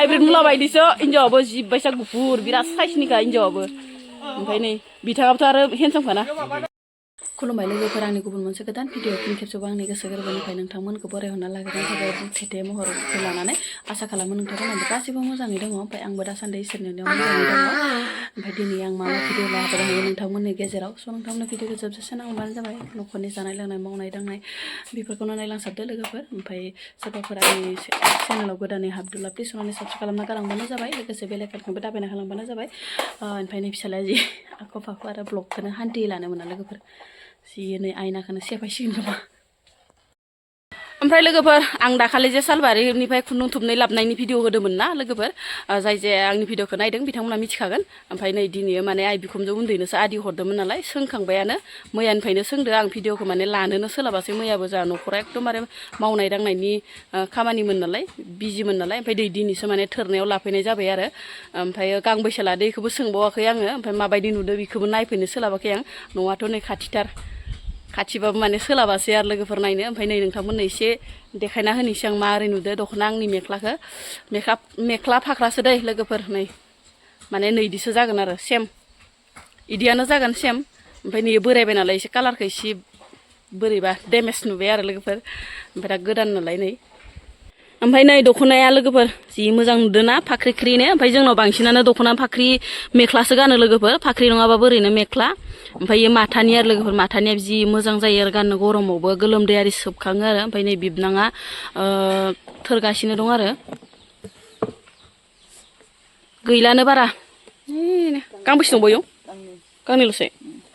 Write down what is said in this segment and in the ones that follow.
hybrid मुला बायदिसो हिन्जावाबो जिबायसा गुफुर बिराद साइसनिखा हिन्जावाबो ओमफ्राय नै बिथाङाबोथ' आरो हेन्डसामखाना खुलुमबाय लोगोफोर आंनि गुबुन मोनसे गोदान भिडिअ फिन खेबसेबाव आंनि गोसो गोरबोनिफ्राय नोंथांमोनखौ बरायहरना लाग्रोनाय थाबाय बुथेथे महरखौ लानानै आसा खालामो नोंथांमोनहाबो गासैबो मोजाङै दङ ओमफ्राय आंबो दासान्दि इसोरनि अननायाव मोजाङै दङ ओमफ्य दिनै आं मा भिडिअ लाबोदों नोंथांमोननि गेजेराव स' नोंथांमोननि भिडिअखौ जोबजासे नायबानो जाबाय न'खरनि जानाय लोंनाय मावनाय दांनाय बेफोरखौनो नायलांसाबदो लोगोफोर ओमफ्राय सोरबाफोर आंनि चेनेलाव गोदानै हाबदोंब्ला प्लिज अननानै साबस्क्राइब खालामना गालांबानो जाबाय लोगोसे बेल आइकनखौबो दाबायना होलांबानो जाबाय ओमफ्राय नै फिसालाया जि आख' फाख' आरो ब्लगखौनो हान्थि लानो मोना लोगोफोर जि नै आयनाखौनो सेफायसिगोन खोमा ओमफ्राय लोगोफोर आं दाखालि जे सालबारिनिफ्राय खुन्दुं थुबनै लाबनायनि भिडिअ होदोंमोन ना लोगोफोर जाय जे आंनि भिडिअखौ नायदों बिथांमोना मिथिखागोन ओमफ्राय नै दिनै माने आइ बिखुमजो उन्दैनोसो आदि हरदोंमोन नालाय सोंखांबायानो मैयानिफ्रायनो सोंदो आं भिडिअखौ माने लानोनो सोलाबासै मैयाबो जोंहा न'खरा एकदमबारे मावनाय दांनायनि खामानिमोन नालाय बिजिमोन नालाय ओमफ्राय दिनैसो माने थोरनायाव लाफैनाय जाबाय आरो ओमफ्राय गांबैसे लादो बेखौबो सोंबावाखै आङो ओमफ्राय माबायदि नुदो बेखौबो नायफैनो सोलाबाखै आं न'आथ' नै खाथिथार खाथिबाबो माने सोलाबासै आरो लोगोफोर नायनो ओमफ्राय नै नोंथांमोननो एसे देखायना होनोसै आं माबोरै नुदो दख'ना आंनि मेख्लाखौ मेख्ला फाख्रासो दै लोगोफोर नै माने नैदिसो जागोन आरो सेम इदियानो जागोन सेम ओमफ्राय नै बोरायबाय नालाय एसे कालारखौ एसे बोरैबा डेमेज नुबाय आरो लोगोफोर ओमफ्राय दा गोदान नालाय नै ओमफ्राय नै दख'नाया लोगोफोर जि मोजां नुदोंना फाख्रि-ख्रिनो ओमफ्राय जोंनाव बांसिनानो दख'ना फाख्रि मेख्लासो गानो लोगोफोर फाख्रि नङाबाबो ओरैनो मेख्ला ओमफ्राय माथानि आरो लोगोफोर माथानिया जि मोजां जायो आरो गाननो गरमावबो गोलोमदै आरि सोबखाङो आरो ओमफ्राय नै बिबनाङा थोरगासिनो दं आरो गैलानो बारा गांबेसे दंबावो गांनैल'सै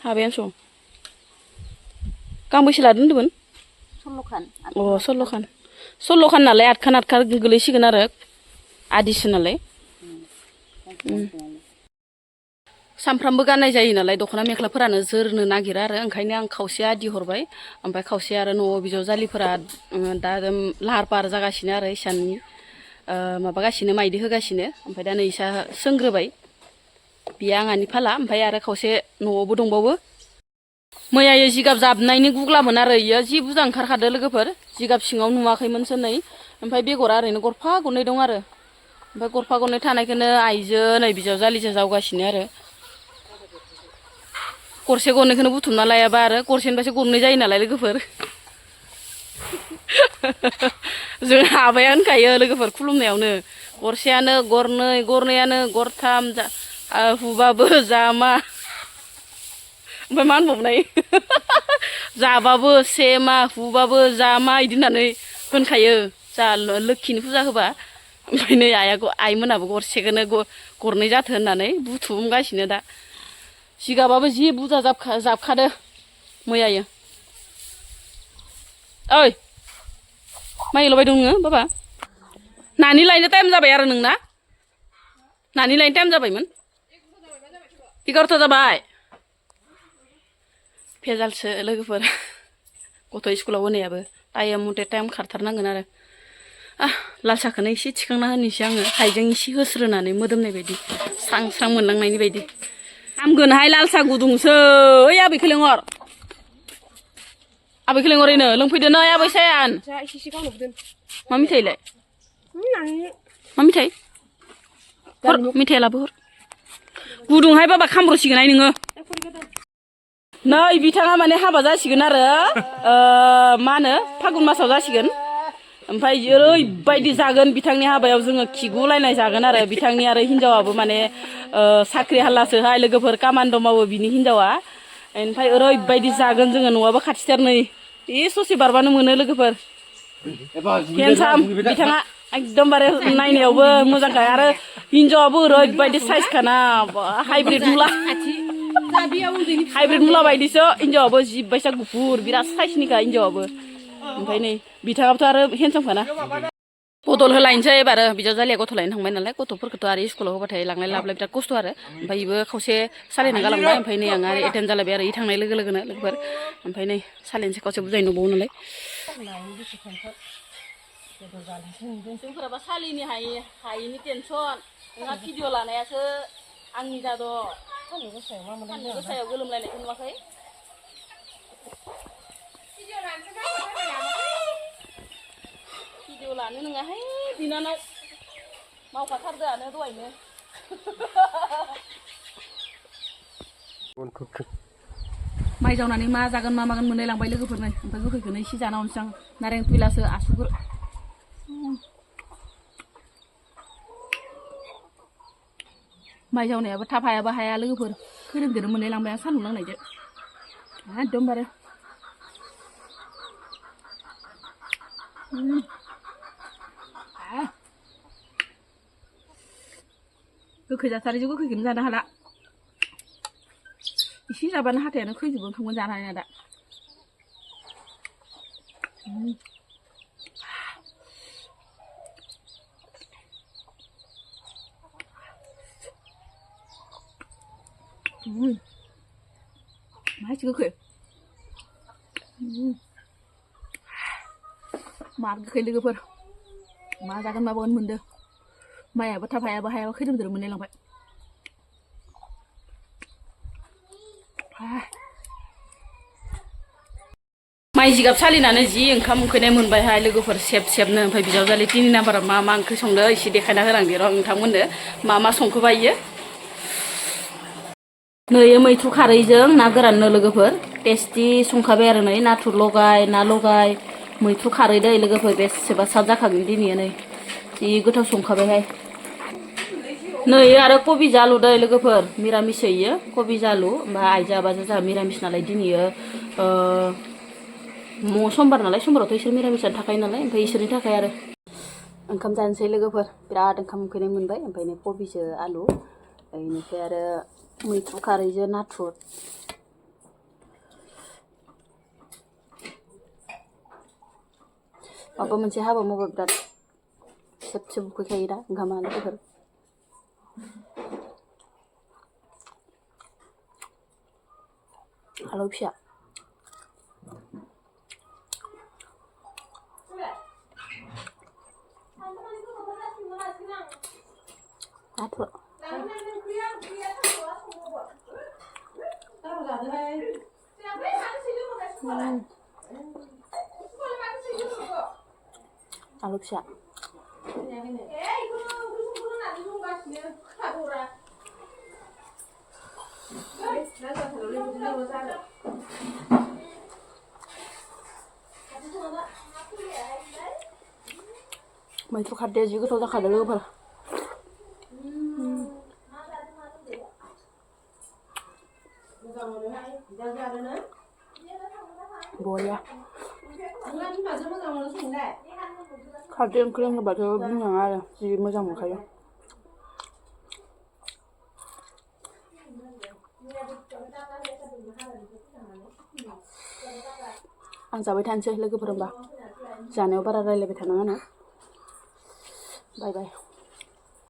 हाबायानो सं गांबेसे लादों होनदोंमोन 16खान 16खान नालाय 8खान गोलैसिगोन आरो आदिसो नालाय सानफ्रामबो गाननाय जायो नालाय दख'ना मेख्लाफोरानो जोरनो नागिरा आरो ओंखायनो आं खावसे आदि हरबाय ओमफ्राय खावसे आरो न'आव बिजावजालिफोरा दा लाहार फाहार जागासिनो आरो इसाननि माबागासिनो माइदि होगासिनो ओमफ्राय दा नै इसा सोंग्रोबाय बियो आंहानि फाला ओमफ्राय आरो खावसे न'आवबो दंबावो मैयायो जिगाब जाबनायनि गुग्लामोन आरो इयो जि बुरजा ओंखारखादो लोगोफोर जिगाब सिङाव नुवाखैमोनसो नै ओमफ्राय बेगरा ओरैनो गरफा गरनै दं आरो ओमफ्राय गरफा गरनै थानायखौनो आइजो नै बिजावजालिजों जावगासिनो आरो गरसे गरनैखौनो बुथुमना लायाबा आरो गरसेनिफ्रायसो गरनै जायो नालाय लोगोफोर जों हाबाया होनखायो लोगोफोर खुलुमनायावनो गरसेयानो गरनै गरनैयानो गरथाम हुबाबो जामा ओमफ्राय मा होनबावनाय जाबाबो सेमा हुबाबो जामा इदि होननानै होनखायो जा लोखिनि फुजा होबा ओमफ्राय नै आइमोनाबो गरसेखौनो गरनै जाथो होननानै बुथुमगासिनो दा जिगाबाबो जि बुरजा जाबखादो मैयायो ओइ माइ लबाय दं नोङो बाबा नानि लायनो टाइम जाबाय आरो नोंना नानि लायनो टाइम जाबायमोन 11ता जाबाय भेजालसो लोगोफोर गथ' स्कुलाव होनायाबो टाइम मथे टाइम खारथारनांगोन आरो लाल साहखौनो एसे थिखांना होनोसै आङो हाइजें एसे होस्रोनानै मोदोमनाय बायदि स्रां स्रां मोनलांनायनि बायदि हामगोनहाय लाल साह गुदुंसो ओइ आबैखौ लेंहर ओरैनो लोंफैदो नै आबै सायान मा मिथाइलाय मा मिथाइ मिथाइया लाबो हर गुदुंहाय बाबा खामब्र'सिगोनहाय नोङो नै बिथाङा माने हाबा जासिगोन आरो मा होनो फागुन मासाव जासिगोन ओमफ्राय ओरैबायदि जागोन बिथांनि हाबायाव जोङो खिगुलायनाय जागोन आरो बिथांनि आरो हिनजावाबो माने साख्रि हालासोहाय लोगोफोर कामान्ड' मावो बिनि हिनजावा ओमफ्राय ओरैबायदि जागोन जोङो न'आबो खाथिथार नै बे ससे बारबानो मोनो लोगोफोर हेन्डसाम बिथाङा एकदमबारे नायनायावबो मोजांखाय आरो हिनजावाबो ओरैबायदि साइजखाना हाइब्रिद मुला बायदिसो हिनजावाबो जिबायसा गुफुर बिराद साइसनिखा हिनजावाबो ओमफ्राय नै बिथाङाबोथ' आरो हेन्डसामखाना बदल होलायनोसै एबार बिजावजालिया गथ' लायनो थांबाय नालाय गथ'फोरखौथ' आरो स्कुलाव होबाथाय लांलाय लाबोलाय बिराद खस्थ' आरो ओमफ्राय बेबो खावसे सालायना गालांबाय ओमफ्राय नै आं आरो एटेन्ड जालायबाय आरो थांनाय लोगो लोगोनो लोगोफोर ओमफ्राय नै सालायनोसै खावसे बुजायनो दंबावो नालाय जोंफोराबा सालिनि हायिनि टेनसन नोंहा भिडिअ लानायासो आंनि जाद' सान्दुं गोसायाव गोलोमलायनायखौ नुवाखै भिडिअ लानो नङाहाय बिनानाव मावखाथारदोआनो दहायनो माइ जावनानै मा जागोन मा मागोन मोनलाय लांबाय लोगोफोरनो ओमफ्राय गोखैखौनो एसे जाना हरनोसै आं नारें थुइलासो आसुगुर माइ जावनायाबो थाब हायाबा हाया लोगोफोर खैरोमदैरोम मोनलाय लांबाय आं सान्दुं नांनायजों एकदमबारे गोखै जाथारैजों गोखैखौनो जानो हाला एसे जाबानो हाथायानो खैजोबो ओंखामखौनो जानो हाया दा मा एसे गोखै मा गोखै लोगोफोर मा जागोन मा बागोन मोनदो माइयाबो थाब हायाबा हायाबा खैरोमदैरोम मोनलाय लांबाय माइ जिगाब सालिनानै जि ओंखाम उखैनाय मोनबायहाय लोगोफोर सेब सेबनो ओमफ्राय बिजावजालि 3 नाम्बाराव मा ओंख्रि संदो एसे देखायना होलांदो र' नोंथांमोननो मा संखोबा इयो नै मैथ्रु खारैजों ना गोराननो लोगोफोर टेस्टि संखाबाय आरो नै नाथुर लगाय ना लगाय मैथ्रु खारै दै लोगोफोर बेसेबा साद जाखागोन दिनै नै जि गोथाव संखाबायहाय नै आरो कबि जालु दै लोगोफोर मिरामिसै इयो कबि जालु ओमफ्राय आइजो आबाजों जोंहा मिरामिस नालाय दिनैयो समबार नालाय समबारावथ' इसोर मिरामिसानो थाखायो नालाय ओमफ्राय इसोरनि थाखाय आरो ओंखाम जानोसै लोगोफोर बिराद ओंखाम उखैनाय मोनबाय ओमफ्राय नै कबिजों आलु बेनिफ्राय आरो मैथ्रु खारैजों नाथुर माबा मोनसे हाबा मावबा बिराद सेब सेब उखैखायो दा ओंखामा लोगोफोर आलौ फिसा नाथुर आलु फिसा मैथ्रु खारदैया जि गोथाव जाखादों लोगोफोर बरिया खारदै ओंख्रि होनोबाथ' बुंनाङा आरो जि मोजां मोनखायो आं जाबाय थानोसै लोगोफोर होमबा जानायाव बारा रायलायबाय थानाङानो बाय बाय